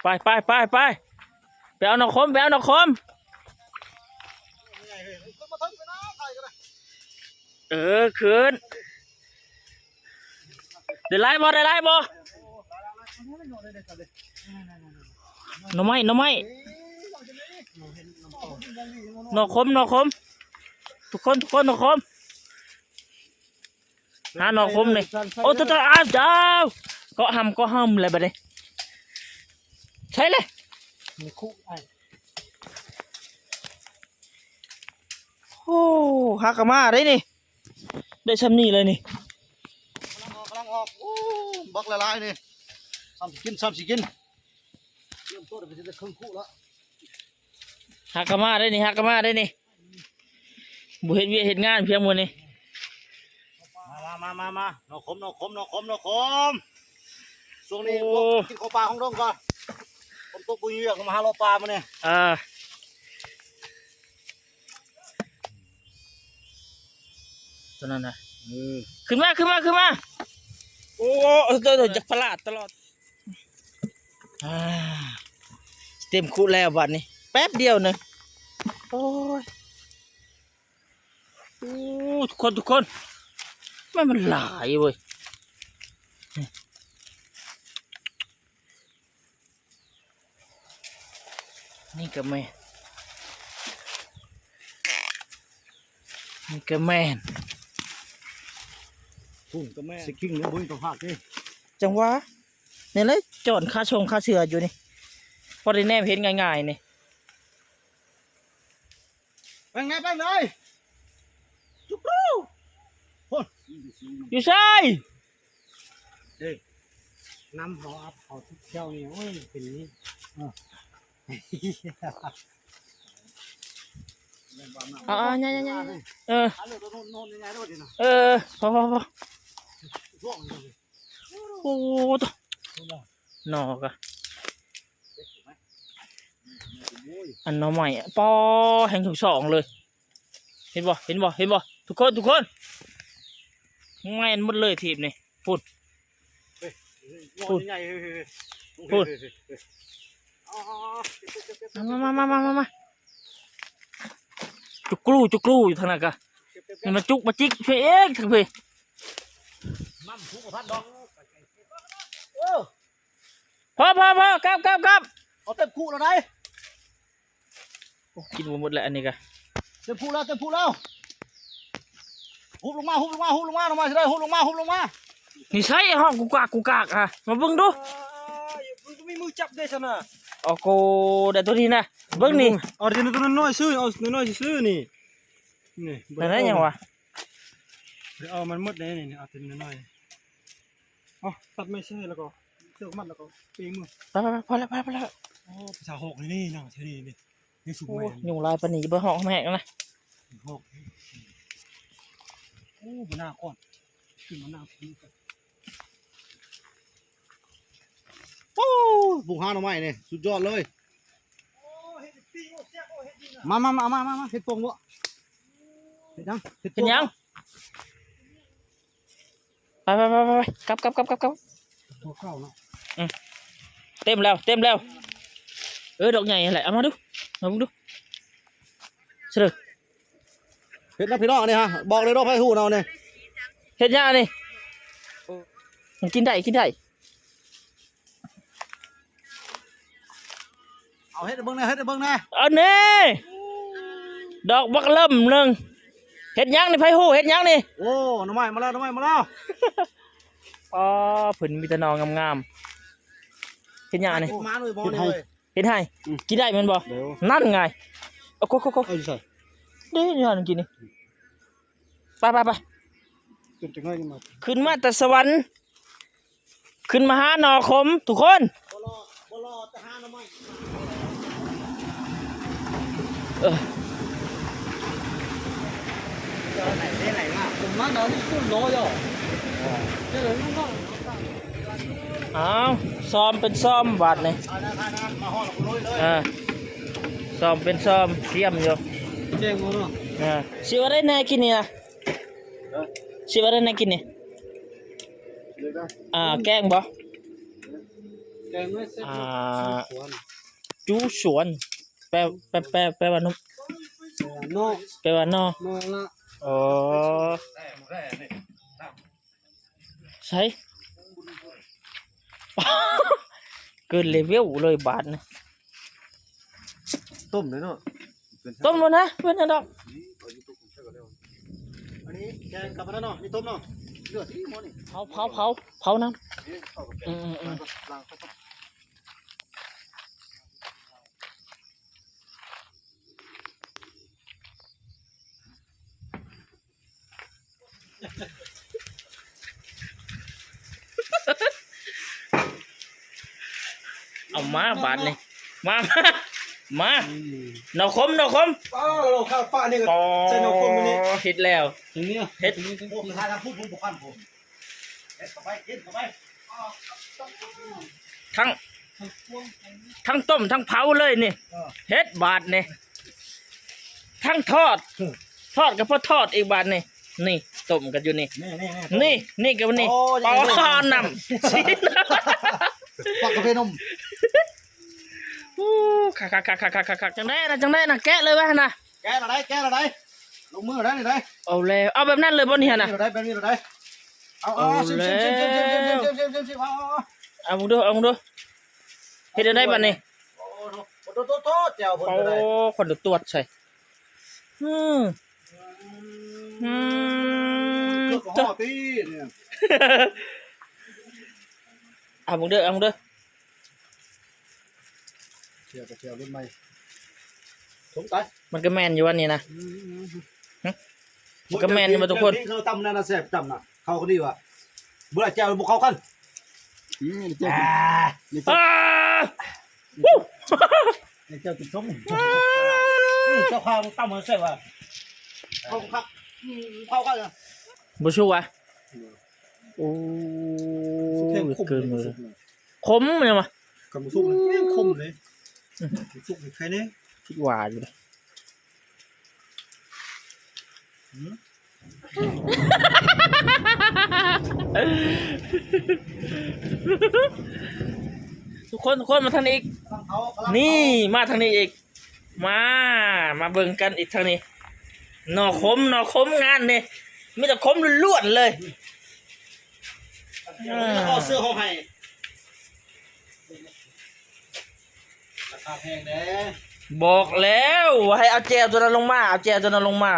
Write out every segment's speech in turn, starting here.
ໄປ ໄປ ໄປ ໄປ ໄປເອົາໜໍ່ຂົມ ໄປເອົາໜໍ່ຂົມ. ເອີ ຂຶ້ນ. ໄດ້ຫຼາຍບໍ່? ໄດ້ຫຼາຍບໍ່? ໜໍ່ໄມ້ ໜໍ່ໄມ້ ໜໍ່ຂົມ ໜໍ່ຂົມ ທຸກຄົນ ທຸກຄົນ ໜໍ່ຂົມ. ຫາໜໍ່ຂົມນີ້. ໂອ້ ໂຕ ໂຕ ອ້າວ ເຈົ້າ ເກາະຫຳ ເກາະຫຳແລ້ວບັດນີ້. ໃສ່ເລີຍ ນີ້ຄຸອ້າຍ. ໂອ້ ຫາກະມາໄດ້ນີ້ ໄດ້ຊ່ຳນີ້ເລີຍນີ້. ກຳລັງອອກ ກຳລັງອອກ. ໂອ້ ບັກຫຼາຍໆນີ້ ຊ້ຳຊິກິນ ຊ້ຳຊິກິນ. ເລີ່ມຕົ້ນໄປແຕ່ເຄິ່ງຄຸແລ້ວ. ຫາກະມາໄດ້ນີ້ ຫາກະມາໄດ້ນີ້. ບໍ່ເຮັດວຽກເຮັດງານພຽງມື້ນີ້. ມາ ມາ ມາ ມາ ໜໍ່ຂົມ ໜໍ່ຂົມ ໜໍ່ຂົມ ໜໍ່ຂົມ. ຊ່ວງນີ້ ໂອ້ ກິນເຂົ້າປ່າຂອງດົງກ່ອນ. ຝົນຕົກບໍ່ມີວຽກ ມາຫາເລາະປ່າມື້ນີ້. ເອີ ຕົວນັ້ນນະ. ເອີ ຂຶ້ນມາ ຂຶ້ນມາ ຂຶ້ນມາ. ໂອ້ ໂຕ ໂຕ ຢາກພະລາດຕະຫຼອດ. ອ່າ ເຕັມຄຸແລ້ວບັດນີ້ ແປັບດຽວໜຶ່ງ. ໂອ້ຍ ໂອ້ ທຸກຄົນ ທຸກຄົນ ແມ່ນມັນຫຼາຍເວີຍ. ນີ້ກະແມ່ນ ນີ້ກະແມ່ນ ພຸ້ນກະແມ່ນ ຊິກິງ ບໍ່ມີຕົວພາກເດ້. ຈັ່ງຫວະ ນີ້ແຫຼະ ຈອນຄາຊົງຄາເສືອຢູ່ນີ້ ພໍໄດ້ແນມເຫັນງ່າຍໆນີ້. ເບິ່ງແດ່ ເບິ່ງເລີຍ ຈຸກຣູ ພຸ້ນ ຢູ່ໃສ? ເດ້ ນ້ຳເຮົາອັບເຂົາທຸກແຖວນີ້ ໂອ້ຍ ເປັນນີ້. ເອີ ເອົາໆ ຍ່າໆໆ ເອີ ເອີ ພໍໆໆ ໂອ້ໂຕ ນອກກະ ອັນໜໍ່ໄມ້ ປໍ ແຮງທັງສອງເລີຍ. ເຫັນບໍ່ ເຫັນບໍ່ ເຫັນບໍ່ ທຸກຄົນ ທຸກຄົນ ແມ່ນໝົດເລີຍທີບນີ້ ພຸ້ນ ພຸ້ນ ມາໆໆໆໆ ຈຸກຣູ ຈຸກຣູຢູ່ທາງນັ້ນກະ ມັນມາຈຸກມາຈິກເພເອກທາງເພ. ນ້ຳຜູ້ບໍ່ທັນດອກ ເອີ ພໍໆໆ ກັບໆໆ ເອົາເຕັມຄຸແລ້ວໃດ. ໂອ້ ກິນບໍ່ໝົດແຫຼະອັນນີ້ກະ ເຕັມພູແລ້ວ ເຕັມພູແລ້ວ. ຮຸບລົງມາ ຮຸບລົງມາ ຮຸບລົງມາ ລົງມາຊິໄດ້ ຮຸບລົງມາ ຮຸບລົງມາ. ນີ້ໃສ ຮ້ອງກຸກກາກກຸກກາກ ອາ ມາເບິ່ງດູ. ເອີ ມັນບໍ່ມີມືຈັບເດ້ຊັ້ນນະ. ໂອ້ໂກ ໄດ້ໂຕນີ້ນະ ເບິ່ງນີ້ ເອົາແຕ່ໂຕນ້ອຍໆຊື່ ເອົານ້ອຍໆຊື່ນີ້ ນີ້ ນັ້ນແຫຼະຫຍັງວະ ບໍ່ໄດ້ເອົາມັນໝົດເດ້ນີ້ ເອົາແຕ່ນ້ອຍໆ. ເອົາ ຕັດໄມ້ໃສ່ແລ້ວກໍເຊືອກມັດແລ້ວກໍປີມື. ໄປໆໆ ພໍແລ້ວ ພໍແລ້ວ ພໍແລ້ວ. ໂອ້ ໄປສາຫອກນີ້ເນາະ ແຖວນີ້ນີ້ ຍັງສຸກ ໂອ້ ໃໝ່ ຍຸງຫຼາຍປານນີ້ ຢ່າໄປຫອກແຮງນະ ຫອກ. ໂອ້ ບໍ່ໜ້າກ່ອນ ຂຶ້ນມາໜ້າຂຶ້ນກ່ອນ. ໂອ້ ບຸກຫາໜໍ່ໄມ້ນີ້ ສຸດຍອດເລີຍ. ມາ ມາ ມາ ເຮັດປົງບໍ່? ເຮັດຫຍັງ? ເຮັດປົງ ເຮັດຫຍັງ? ໄປໆໆໆ ກັບໆໆໆ ບໍ່ເຂົ້າເນາະ. ອືມ ເຕັມແລ້ວ ເຕັມແລ້ວ. ເອີ ດອກໃຫຍ່ຫັ້ນແຫຼະ ເອົາມາດູ ມາເບິ່ງດູ ສະເດີ. ເຮັດນະພີ່ນ້ອງອັນນີ້ຮະ ບອກເລີຍເນາະ ໃຜຮູ້ເນາະນີ້. ເຮັດຫຍັງອັນນີ້? ມັນກິນໄດ້ ກິນໄດ້. ເອົາເຮັດໃຫ້ເບິ່ງແດ່ ເຮັດໃຫ້ເບິ່ງແດ່. ອັນນີ້ ດອກບັກເລີ່ມໜຶ່ງ. ເຮັດຫຍັງນີ້ ໃຜຮູ້ ເຮັດຫຍັງນີ້? ໂອ້ ໜໍ່ໄມ້ມາແລ້ວ ໜໍ່ໄມ້ມາແລ້ວ. ອໍ ເພິ່ນມີແຕ່ໜໍ່ງາມໆ. ເຮັດຫຍັງອັນນີ້? ເຮັດໃຫ້ ເຮັດໃຫ້ ອືມ ກິນໄດ້ແມ່ນບໍ່? ໂດຍ ນັ້ນໄງ. ເອົາ ໂຄໆໆ ເອົາຢູ່ໃສ? ເດ້ ຢູ່ຫັ້ນກິນນີ້. ໄປໆໆ ຂຶ້ນມາແຕ່ສະຫວັນ ຂຶ້ນມາຫາໜໍ່ຂົມທຸກຄົນ. ບໍ່ລໍ ບໍ່ລໍແຕ່ຫາໜໍ່ໄມ້. ເອີ ອ້າວ ຊ້ອມເປັນຊ້ອມບາດນີ້. ເອີ ຊ້ອມເປັນຊ້ອມ ຕຽມຢູ່. ແຈ້ງບໍ່ເນາະ? ເອີ ຊິວ່າໄດ້ແນວກິນນີ້ນະ? ຊິວ່າໄດ້ແນວກິນນີ້? ອ່າ ແກງບໍ່? ອ່າ ຈູສວນ ແປ ແປ ແປ ແປວ່າໜໍ່ ແປວ່າໜໍ່ ແປວ່າໜໍ່ ອໍ ໃສ ເກີນເລເວວເລີຍບາດນີ້ ຕົ້ມເລີຍເນາະ ຕົ້ມໂລດນະ ເປັນຫຍັງດອກ ອັນນີ້ແກງກັບອັນນັ້ນເນາະ ນີ້ຕົ້ມເນາະ ເລືອດນີ້ໝໍນີ້ ເຜົາ ເຜົາ ເຜົາ ເຜົານຳ ອືມໆໆ ເອົາມາບາດນີ້ ມາ ມາ ມາ ໜໍ່ຂົມ ໜໍ່ຂົມ ປ້າ ເອົາເຂົ້າປ້ານີ້ກໍ ອໍ ໃສ່ໜໍ່ຂົມອັນນີ້ ເຮັດແລ້ວ ເຮັດ ໂອ້ ໄປທາງພຸ້ນ ພຸ້ນບໍ່ຄັນ ເຮັດເຂົ້າໄປ ກິນເຂົ້າໄປ ທັງ ທັງຕົ້ມທັງເຜົາເລີຍນີ້ ເອີ ເຮັດບາດນີ້ ທັງທອດ ເອີ ທອດກໍພໍທອດອີກບາດນີ້ ນີ້ຕົ້ມກັນຢູ່ນີ້ ນີ້ ນີ້ ນີ້ ນີ້ກໍນີ້ ອໍ ນີ້ ອໍ ນີ້ ນ້ຳ ປັກກາເຟນົມ ໂອ້ ຄັກໆໆໆໆ ຈັງໃດນະ ຈັ່ງໃດນະ ແກະເລີຍວ່າຫັ້ນນະ ແກະລະໄດ ແກະລະໄດ ລົງມືລະໄດນີ້ໄດ ເອົາແລ້ວ ເອົາແບບນັ້ນເລີຍບໍ່ນີ້ຫັ້ນນະ ແບບນີ້ລະໄດ ເອົາ ເອົາ ເອົາ ຊິມ ຊິມ ຊິມ ເອົາ ເອົາ ເອົາ ເອົາ ເອົາເບິ່ງດູ ເອົາເບິ່ງດູ ເຮັດຈັ່ງໃດບາດນີ້ ໂອ້ໂຫ ໂຕໆໆ ແຈ່ວເພິ່ນກໍໄດ້ ໂອ້ ຄົນຕວດໃສ່ ອືມ ອືມ ເກືອບບໍ່ຮອດຕິ ເອົາເບິ່ງເດີ ເອົາເບິ່ງເດີ ແຈ່ວ ແຈ່ວລຸ້ນໃໝ່ ສົງໄຕ ມັນກໍແມ່ນຢູ່ອັນນີ້ນະ ອືມ ຫຶ ມັນກໍແມ່ນຢູ່ບໍ່ທຸກຄົນ ແຈ່ວກິນ ແຈ່ວກິນຄືຕຳນັ້ນນະ ແຊບຕຳນະ ເຂົ້າກັນດີວ່າ ບໍ່ໄດ້ແຈ່ວບໍ່ເຂົ້າກັນ ອືມ ແຈ່ວ ອ່າ ນີ້ ອ່າ ເຈົ້າກິນສົ້ມ ເຈົ້າຂ້າວຕຳໃຫ້ແຊບວ່າ ເຂົ້າຄັກ ເຂົ້າຄັກ ບໍ່ສຸກຫວາ ໂອ້ ແຮງຂົມເກີນເລີຍ ເລີຍ ຂົມແມ່ນບໍ່ ຄັນບໍ່ສຸກແຮງຂົມເລີຍ ອືມ ສຸກໃຫ້ໄຄແດ່ ຄິດວ່າຢູ່ເດ້ ທຸກຄົນ ທຸກຄົນມາທາງນີ້ອີກ ນີ້ມາທາງນີ້ອີກ ມາ ມາເບິ່ງກັນອີກທາງນີ້ ໜໍ່ຂົມ ໜໍ່ຂົມງານນີ້ ມີແຕ່ຂົມລ້ວນໆເລີຍ ເອີ ເອົາເສື້ອເຮົາໃຫ້ ລາຄາແພງເດ້ ບອກແລ້ວວ່າໃຫ້ເອົາແຈ່ວຕົວນັ້ນລົງມາ ເອົາແຈ່ວຕົວນັ້ນລົງມາ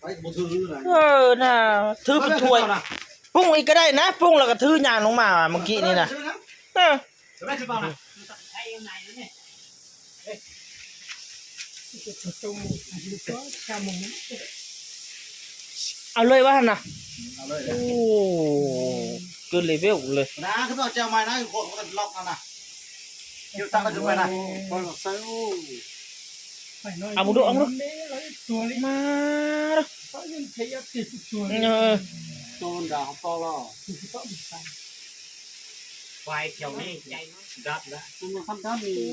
ໄປບໍ່ຖືນະ ເອີນະ ຖືເປັນຖ້ວຍ ປຸງອີກກໍໄດ້ນະ ປຸງແລ້ວກໍຖືຍ່າງລົງມາມື້ກີ້ນີ້ນະ ເອີ ເອົາເລີຍວ່າຫັ້ນນະ ເອົາເລີຍ ໂອ້ ເກີນເລເວວເລີຍ ນະ ຄືເອົາແຈ່ວໃໝ່ນະ ຄົນມັນລັອກຫັ້ນນະ ຢູ່ຕັກກັນຢູ່ໄປນະ ເອົາມາດູ ເອົາມາດູ ມາເດີ ເອີ ໂຕນດາວປອລອ ຄວາຍແຖວນີ້ໃຫຍ່ມາກ ດັດລະ ມັນບໍ່ທັນທັນນີ້ ໂອ້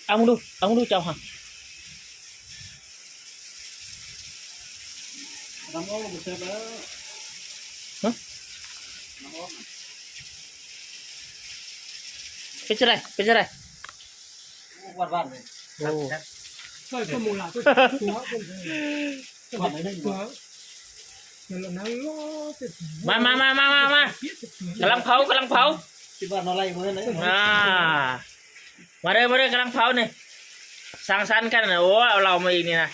ເອົາມາດູ ເອົາມາດູເຈົ້າຫະ ນ້ຳອອກບໍ່ແຊບແລ້ວ ຮະ ນ້ຳອອກ ເປັນຈັ່ງໃດ ເປັນຈັ່ງໃດ ຫວານໆເລີຍ ໂອ້ ແຊບ ຊ່ວຍໂປຣໂມດຫຼາຍ ຊ່ວຍຕົວ ມາ ມາ ມາ ມາ ມາ ກຳລັງເຜົາ ກຳລັງເຜົາ ຄິດວ່າໜໍ່ໄລ່ມື້ນັ້ນ ອ່າ ມາເດີ ມາເດີ ກຳລັງເຜົານີ້ ສັງສັນກັນນະ ໂອ້ ເອົາເຫຼົ້າມາອີກນີ້ນະ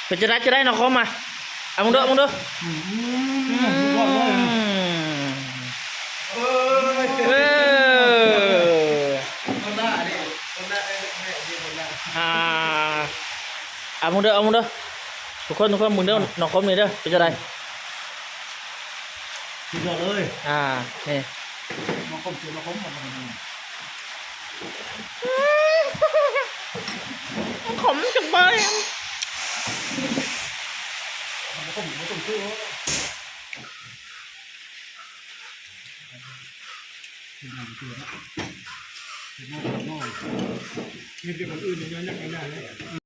ເປັນຈັ່ງໃດ ຈັ່ງໃດ ໜໍ່ຂົມມາ ເອົາເບິ່ງດູ ເອົາເບິ່ງດູ ອືມ ເອີ ອ່າ ເອົາເບິ່ງເດີ ເອົາເບິ່ງເດີ ທຸກຄົນ ທຸກຄົນເບິ່ງເດີ ໜໍ່ຂົມນີ້ເດີ ເປັນຈັ່ງໃດ ສຸດຍອດເລີຍ ອ່າ ນີ້ ໜໍ່ຂົມ ໜໍ່ຂົມ ຂມຈັງເບີຍ ຂມ ຂມຄື ເປັນຫຍັງເກີດເນາະ ເປັນໜ້າເປັນໜ້ອຍ ມີແຕ່ຄົນອື່ນຍັງຍັກຍັກຍັກເລີຍ.